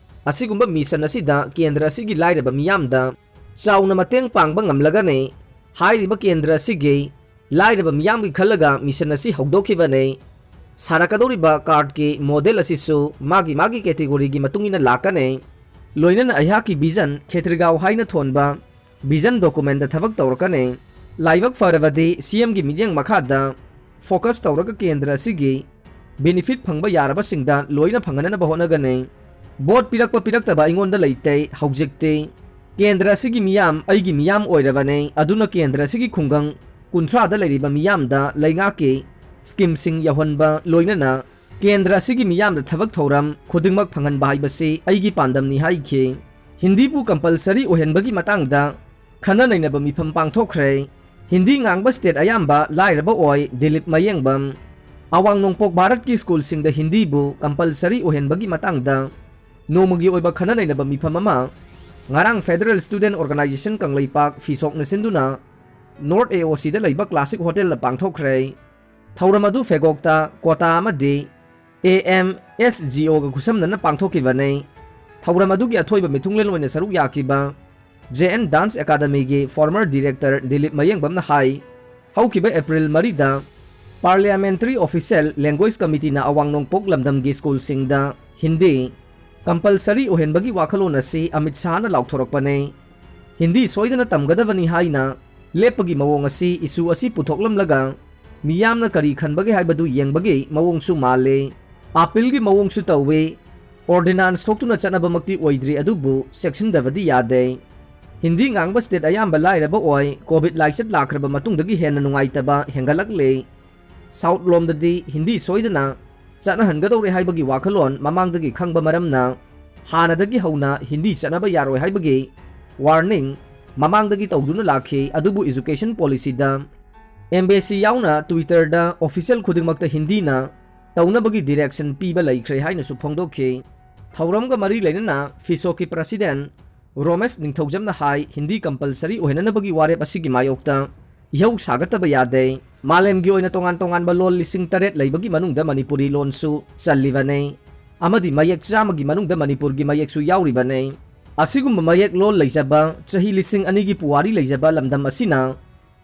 ꯑꯁꯤꯒꯨꯝꯕ ꯃꯤꯁꯟ ꯑꯁꯤꯗ ꯀꯦꯟꯗ꯭ꯔ ꯑꯁꯤꯒꯤ ꯂꯥꯏꯔꯕ ꯃꯤꯌꯥꯝꯗ ꯆꯥꯎꯅ ꯃꯇꯦꯡ ꯄꯥꯡꯕ ꯉꯝꯂꯒꯅꯤ꯫ ꯍꯥꯏꯔꯤꯕ ꯀꯦꯟꯗ꯭ꯔ ꯑꯁꯤꯒꯤ ꯂꯥꯏꯔꯕ ꯃꯤꯌꯥꯝꯒꯤ ꯈꯜꯂꯒ ꯃꯤꯁꯟ ꯑꯁꯤ ꯍꯧꯗꯣꯛꯈꯤꯕꯅꯤ꯫ ꯁꯥꯔꯛꯀꯗꯧꯔꯤꯕ ꯀꯥꯔꯠꯀꯤ ꯃꯣꯗꯦꯜ ꯑꯁꯤꯁꯨ ꯃꯥꯒꯤ ꯃꯥꯒꯤ ꯀꯦꯇꯦꯒꯣꯔꯤꯒꯤ ꯃꯇꯨꯡ ꯏꯟꯅ ꯂꯥꯛꯀꯅꯤ꯫ ꯂꯣꯏꯅꯅ ꯑꯩꯍꯥꯛꯀꯤ ꯚꯤꯖꯟ ꯈꯦꯇ꯭ꯔꯤꯒꯥꯎ ꯍꯥꯏꯅ ꯊꯣꯟꯕ ꯚꯤꯖꯟ ꯗꯣꯀꯨꯃꯦꯟꯗ ꯊꯕꯛ ꯇꯧꯔꯛꯀꯅꯤ꯫ ꯂꯥꯏꯕꯛ ꯐꯔꯕꯗꯤ ꯁꯤ ꯑꯦꯝꯒꯤ ꯃꯤꯠꯌꯦꯡ ꯃꯈꯥꯗ ꯐꯣꯀꯁ ꯇꯧꯔꯒ ꯀꯦꯟꯗ꯭ꯔ ꯑꯁꯤꯒꯤ ꯕꯦꯅꯤꯐꯤꯠ ꯐꯪꯕ ꯌꯥꯔꯕꯁꯤꯡꯗ ꯂꯣꯏꯅ ꯐꯪꯍꯟꯅꯕ ꯍꯣꯠꯅꯒꯅꯤ꯫ ꯚꯣꯠ ꯄꯤꯔꯛꯄ ꯄꯤꯔꯛꯇꯕ ꯑꯩꯉꯣꯟꯗ ꯂꯩꯇꯦ꯫ ꯍꯧꯖꯤꯛꯇꯤ ꯀꯦꯟꯗ꯭ꯔ ꯑꯁꯤꯒꯤ ꯃꯤꯌꯥꯝ ꯑꯩꯒꯤ ꯃꯤꯌꯥꯝ ꯑꯣꯏꯔꯕꯅꯤ꯫ ꯑꯗꯨꯅ ꯀꯦꯟꯗ꯭ꯔ ꯑꯁꯤꯒꯤ ꯈꯨꯡꯒꯪ ꯀꯨꯟꯊ꯭ꯔꯥꯗ ꯂꯩꯔꯤꯕ ꯃꯤꯌꯥꯝꯗ ꯂꯩꯉꯥꯛꯀꯤ ꯁ꯭ꯀꯤꯝꯁꯤꯡ ꯌꯧꯍꯟꯕ, ꯂꯣꯏꯅꯅ ꯀꯦꯟꯗ꯭ꯔ ꯑꯁꯤꯒꯤ ꯃꯤꯌꯥꯝꯗ ꯊꯕꯛ ꯊꯧꯔꯝ ꯈꯨꯗꯤꯡꯃꯛ ꯐꯪꯍꯟꯕ ꯍꯥꯏꯕꯁꯤ ꯑꯩꯒꯤ ꯄꯥꯟꯗꯝꯅꯤ ꯍꯥꯏꯈꯤ꯫ ꯍꯤꯟꯗꯤꯕꯨ ꯀꯝꯄꯜꯁꯔꯤ ꯑꯣꯏꯍꯟꯕꯒꯤ ꯃꯇꯥꯡꯗ ꯈꯟꯅ ꯅꯩꯅꯕ ꯃꯤꯐꯝ ꯄꯥꯡꯊꯣꯛꯈ꯭ꯔꯦ꯫ ꯍꯤꯟꯗꯤ ꯉꯥꯡꯕ ꯁ꯭ꯇꯦꯠ ꯑꯌꯥꯝꯕ ꯂꯥꯏꯔꯕ ꯑꯣꯏ꯫ ꯗꯤꯂꯤꯞ ꯃꯌꯦꯡꯕꯝ꯫ ꯑꯋꯥꯡ ꯅꯣꯡꯄꯣꯛ ꯚꯥꯔꯠꯀꯤ ꯁ꯭ꯀꯨꯜꯁꯤꯡꯗ ꯍꯤꯟꯗꯤꯕꯨ ꯀꯝꯄꯜꯁꯔꯤ ꯑꯣꯏꯍꯟꯕꯒꯤ ꯃꯇꯥꯡꯗ ꯅꯣꯡꯃꯒꯤ ꯑꯣꯏꯕ ꯈꯟꯅ ꯅꯩꯅꯕ ꯃꯤꯐꯝ ꯑꯃ ꯉꯔꯥꯡ ꯐꯦꯗꯔꯦꯜ ꯁ꯭ꯇꯨꯗꯦꯟꯠ ꯑꯣꯔꯒꯅꯥꯏꯖꯦꯁꯟ ꯀꯪꯂꯩꯄꯥꯛ ꯐꯤꯁꯣꯛꯅ ꯁꯤꯟꯗꯨꯅ ꯅꯣꯔꯠ ꯑꯦ ꯑꯣ ꯁꯤꯗ ꯂꯩꯕ ꯀ꯭ꯂꯥꯁꯤꯛ ꯍꯣꯇꯦꯜꯗ ꯄꯥꯡꯊꯣꯛꯈ꯭ꯔꯦ꯫ ꯊꯧꯔꯝ ꯑꯗꯨ ꯐꯦꯒꯣꯛꯇ, ꯀꯣꯇꯥ ꯑꯃꯗꯤ ꯑꯦ ꯑꯦꯝ ꯑꯦꯁ ꯖꯤ ꯑꯣꯒ ꯈꯨꯠꯁꯝꯅꯅ ꯄꯥꯡꯊꯣꯛꯈꯤꯕꯅꯤ꯫ ꯊꯧꯔꯝ ꯑꯗꯨꯒꯤ ꯑꯊꯣꯏꯕ ꯃꯤꯊꯨꯡꯂꯦꯟ ꯑꯣꯏꯅ ꯁꯔꯨꯛ ꯌꯥꯈꯤꯕ ꯖꯦ ꯑꯦꯟ ꯗꯥꯟꯁ ꯑꯦꯀꯥꯗꯃꯤꯒꯤ ꯐꯣꯔꯃꯔ ꯗꯤꯔꯦꯛꯇꯔ ꯗꯤꯂꯤꯞ ꯃꯌꯦꯡꯕꯝꯅ ꯍꯥꯏ, ꯍꯧꯈꯤꯕ ꯑꯦꯄ꯭ꯔꯤꯜ ꯃꯔꯤꯗ ꯄꯥꯔꯂꯤꯌꯥꯃꯦꯟꯇꯔꯤ ꯑꯣꯐꯤꯁꯤꯌꯦꯜ ꯂꯦꯡꯒ꯭ꯋꯦꯖ ꯀꯃꯤꯇꯤꯅ ꯑꯋꯥꯡ ꯅꯣꯡꯄꯣꯛ ꯂꯝꯗꯝꯒꯤ ꯁ꯭ꯀꯨꯜꯁꯤꯡꯗ ꯍꯤꯟꯗꯤ ꯀꯝꯄꯜꯁꯔꯤ ꯑꯣꯏꯍꯟꯕꯒꯤ ꯋꯥꯈꯜꯂꯣꯟ ꯑꯁꯤ ꯑꯃꯤꯠ ꯁꯥꯍꯅ ꯂꯥꯎꯊꯣꯔꯛꯄꯅꯤ꯫ ꯍꯤꯟꯗꯤ ꯁꯣꯏꯗꯅ ꯇꯝꯒꯗꯕꯅꯤ ꯍꯥꯏꯅ ꯂꯦꯞꯄꯒꯤ ꯃꯑꯣꯡ ꯑꯁꯤ ꯏꯁꯨ ꯑꯁꯤ ꯄꯨꯊꯣꯛꯂꯝꯂꯒ ꯃꯤꯌꯥꯝꯅ ꯀꯔꯤ ꯈꯟꯕꯒꯦ ꯍꯥꯏꯕꯗꯨ ꯌꯦꯡꯕꯒꯤ ꯃꯑꯣꯡꯁꯨ ꯃꯥꯜꯂꯤ꯫ ꯑꯥꯄꯤꯜꯒꯤ ꯃꯑꯣꯡꯁꯨ ꯇꯧꯏ꯫ ꯑꯣꯔꯗꯤꯅꯥꯟꯁ ꯊꯣꯛꯇꯨꯅ ꯆꯠꯅꯕꯃꯛꯇꯤ ꯑꯣꯏꯗ꯭ꯔꯤ, ꯑꯗꯨꯕꯨ ꯆꯦꯛꯁꯤꯟꯗꯕꯗꯤ ꯌꯥꯗꯦ꯫ ꯍꯤꯟꯗꯤ ꯉꯥꯡꯕ ꯁ꯭ꯇꯦꯠ ꯑꯌꯥꯝꯕ ꯂꯥꯏꯔꯕ ꯑꯣꯏ꯫ ꯀꯣꯚꯤꯗ ꯂꯥꯏꯆꯠ ꯂꯥꯛꯈ꯭ꯔꯕ ꯃꯇꯨꯡꯗꯒꯤ ꯍꯦꯟꯅ ꯅꯨꯡꯉꯥꯏꯇꯕ ꯍꯦꯟꯒꯠꯂꯛꯂꯦ꯫ ꯁꯥꯎꯠ ꯂꯣꯝꯗꯗꯤ ꯍꯤꯟꯗꯤ ꯁꯣꯏꯗꯅ ꯆꯠꯅꯍꯟꯒꯗꯧꯔꯦ ꯍꯥꯏꯕꯒꯤ ꯋꯥꯈꯜꯂꯣꯟ ꯃꯃꯥꯡꯗꯒꯤ ꯈꯪꯕ ꯃꯔꯝꯅ ꯍꯥꯟꯅꯗꯒꯤ ꯍꯧꯅ ꯍꯤꯟꯗꯤ ꯆꯠꯅꯕ ꯌꯥꯔꯣꯏ ꯍꯥꯏꯕꯒꯤ ꯋꯥꯔꯅꯤꯡ ꯃꯃꯥꯡꯗꯒꯤ ꯇꯧꯗꯨꯅ ꯂꯥꯛꯈꯤ꯫ ꯑꯗꯨꯕꯨ ꯏꯖꯨꯀꯦꯁꯟ ꯄꯣꯂꯤꯁꯤꯗ ꯑꯦꯝꯕꯦꯁꯤ ꯌꯥꯎꯅ ꯇ꯭ꯋꯤꯇꯔꯗ ꯑꯣꯐꯤꯁꯤꯌꯦꯜ ꯈꯨꯗꯤꯡꯃꯛꯇ ꯍꯤꯟꯗꯤꯅ ꯇꯧꯅꯕꯒꯤ ꯗꯤꯔꯦꯛꯁꯟ ꯄꯤꯕ ꯂꯩꯈ꯭ꯔꯦ ꯍꯥꯏꯅꯁꯨ ꯐꯣꯡꯗꯣꯛꯈꯤ꯫ ꯊꯧꯔꯝꯒ ꯃꯔꯤ ꯂꯩꯅꯅ ꯐꯤꯁꯣꯛꯀꯤ ꯄ꯭ꯔꯁꯤꯗꯦꯟ ꯔꯣꯃꯦꯁ ꯅꯤꯡꯊꯧꯖꯝꯅ ꯍꯥꯏ, ꯍꯤꯟꯗꯤ ꯀꯝꯄꯜꯁꯔꯤ ꯑꯣꯏꯍꯟꯅꯅꯕꯒꯤ ꯋꯥꯔꯦꯞ ꯑꯁꯤꯒꯤ ꯃꯥꯌꯣꯛꯇ ꯏꯍꯧ ꯁꯥꯒꯠꯇꯕ ꯌꯥꯗꯦ꯫ ꯃꯥꯂꯦꯝꯒꯤ ꯑꯣꯏꯅ ꯇꯣꯉꯥꯟ ꯇꯣꯉꯥꯟꯕ ꯂꯣꯟ ꯂꯤꯁꯤꯡ ꯇꯔꯦꯠ ꯂꯩꯕꯒꯤ ꯃꯅꯨꯡꯗ ꯃꯅꯤꯄꯨꯔꯤ ꯂꯣꯟꯁꯨ ꯆꯜꯂꯤꯕꯅꯤ꯫ ꯑꯃꯗꯤ ꯃꯌꯦꯛ ꯆꯥꯝꯃꯒꯤ ꯃꯅꯨꯡꯗ ꯃꯅꯤꯄꯨꯔꯒꯤ ꯃꯌꯦꯛꯁꯨ ꯌꯥꯎꯔꯤꯕꯅꯤ꯫ ꯑꯁꯤꯒꯨꯝꯕ ꯃꯌꯦꯛ ꯂꯣꯟ ꯂꯩꯖꯕ, ꯆꯍꯤ ꯂꯤꯁꯤꯡ ꯑꯅꯤꯒꯤ ꯄꯨꯋꯥꯔꯤ ꯂꯩꯖꯕ ꯂꯝꯗꯝ ꯑꯁꯤꯅ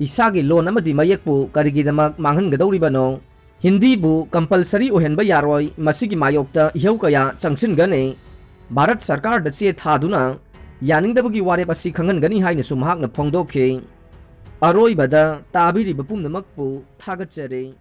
ꯏꯁꯥꯒꯤ ꯂꯣꯟ ꯑꯃꯗꯤ ꯃꯌꯦꯛꯄꯨ ꯀꯔꯤꯒꯤꯗꯃꯛ ꯃꯥꯡꯍꯟꯒꯗꯧꯔꯤꯕꯅꯣ? ꯍꯤꯟꯗꯤꯕꯨ ꯀꯝꯄꯜꯁꯔꯤ ꯑꯣꯏꯍꯟꯕ ꯌꯥꯔꯣꯏ, ꯃꯁꯤꯒꯤ ꯃꯥꯌꯣꯛꯇ ꯏꯍꯧ ꯀꯌꯥ ꯆꯪꯁꯤꯟꯒꯅꯤ꯫ ꯚꯥꯔꯠ ꯁꯔꯀꯥꯔꯗ ꯆꯦ ꯊꯥꯗꯨꯅ ꯌꯥꯅꯤꯡꯗꯕꯒꯤ ꯋꯥꯔꯦꯞ ꯑꯁꯤ ꯈꯪꯍꯟꯒꯅꯤ ꯍꯥꯏꯅꯁꯨ ꯃꯍꯥꯛꯅ ꯐꯣꯡꯗꯣꯛꯈꯤ꯫ ꯑꯔꯣꯏꯕꯗ ꯇꯥꯕꯤꯔꯤꯕ ꯄꯨꯝꯅꯃꯛꯄꯨ ꯊꯥꯒꯠꯆꯔꯤ꯫